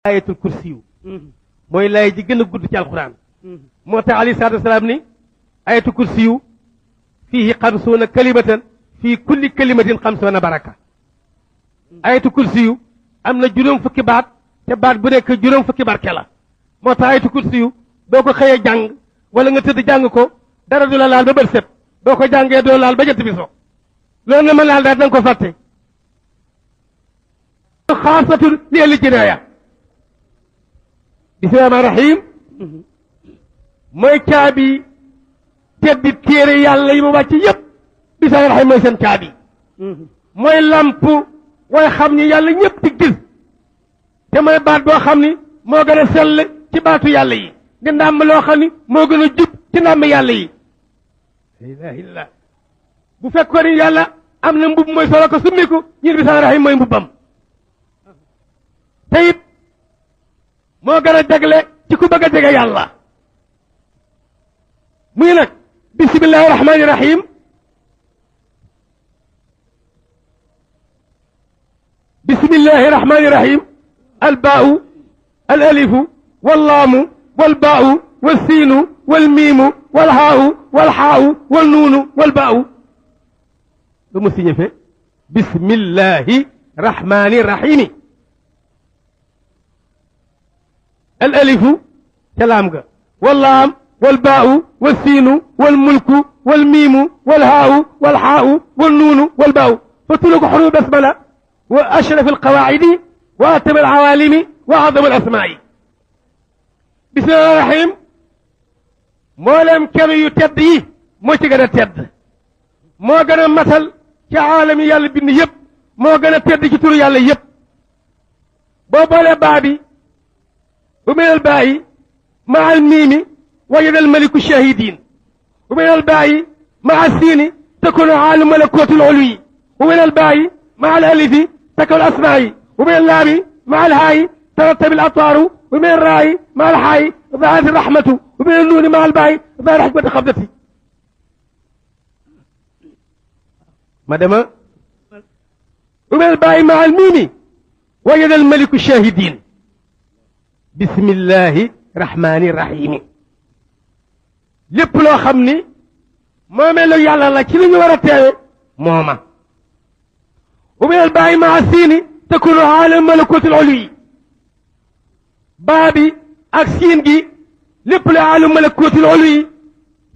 ayatul kursiyu mooy lay ji gën a gudd ci alquran moo tax alayhi salaatu wasalaam ni ayatul kursiyu fiihi xamsuuna kalimatan fii kulli kalimatin xamsuuna baraka ayatul kursiyu am na juróom fukki baat te baat bu nekk juróom fukki barke la moo tax ayatul kursiyu boo ko xëyee jàng wala nga tëdd jàng ko dara du la laal ba bët set boo ko jàngee doo laal ba jant bi so loolu na ma laal daal danga ko fàtte xaasatu li ahli jinaaya bismillahi rahmaani rahim mooy caabi teddi téere yàlla yi mu wàcc yépp bismillahi rahim mooy seen caabi mooy lamp way xam ni yàlla ñëpp di gis te mooy baat boo xam ni moo gën a sell ci baatu yàlla yi di ndàmm loo xam ni moo gën a jub ci ndàmm yàlla yi la ilaha illallah bu fekkoon ni yàlla am na mbub mooy solo ko summiku ñun bismillahi rahim mooy mbubbam te it moo gën a jagle ci ku bëgg a jege yàlla muy nag bismillahi rahmani rahim bismillahi rahmani rahim albaau alalifu wallaamu walbaau walsiinu walmiimu walhaau walxaau walnuunu walbaau lu mu signifié bismillahi rahmani rahimi الألف كلامك واللام والباء والسين والملك والميم والهاء والحاء والنون والباء فتلك حروف بسملة وأشرف القواعد وأتم العوالم وأعظم الأسماء بسم الله الرحيم مولم كم يتدي مو تقدر تد مو غنا مثل كعالم يالا بن يب مو غنا تد ci turu yàlla yépp boo boole baabi ومن الباء مع الميم وجد الملك الشاهدين ومن الباء مع السين تكون عالم ملكوت العلوي ومن الباء مع الألف تكون الأسماء ومن اللام مع الهاء ترتب الأطوار ومن الراء مع الحاء ظهرت الرحمة ومن النون مع الباء ظهر حكمة خبزتي مدام ومن الباء مع الميم وجد الملك الشاهدين bismillahi rahmaani rahimi lépp loo xam ni moomeelu yàlla la ci li ñu war a teewe mooma ubinal bàyyi maa siini takunu aalam malakutul uluyi baa bi ak siin gi lépp la aalam malakutul uluyi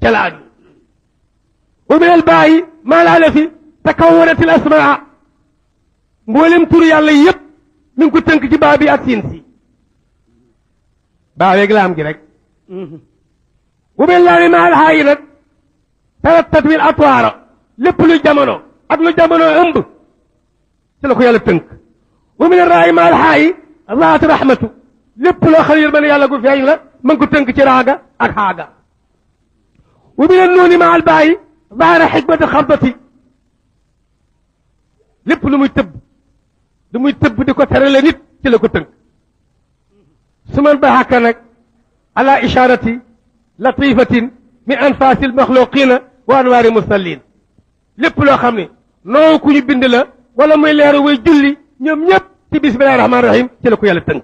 ca la aju ubinal bàyyi maa la alafi takawwanatil asmaa mboolem turu yàlla yépp mi ngi ko tënk ci baa bi ak siin si baa weeg laam gi rek bu mel laa ni maal xaayi nag tarattat wil atwaara lépp lu jamono ak lu jamono ëmb ci la ko yàlla tënk bu mel raayi maal xaayi zaat rahmatu lépp loo xam ne yërmande yàlla gu feeñ la ma ngi ko tënk ci raaga ak xaaga bu mel nooni maal bàyyi zaara xikmati xarbati lépp lu muy tëbb di ko terale nit ci la ko tënk su man baxaka nag ala isharati latifatin min anfasil maxluqina wa anwaari musallin lépp loo xam ne noo ku ñu bind la wala muy leeru way julli ñoom ñëpp ci bismillahi rahmaani rahim ci la ko yàlla tënk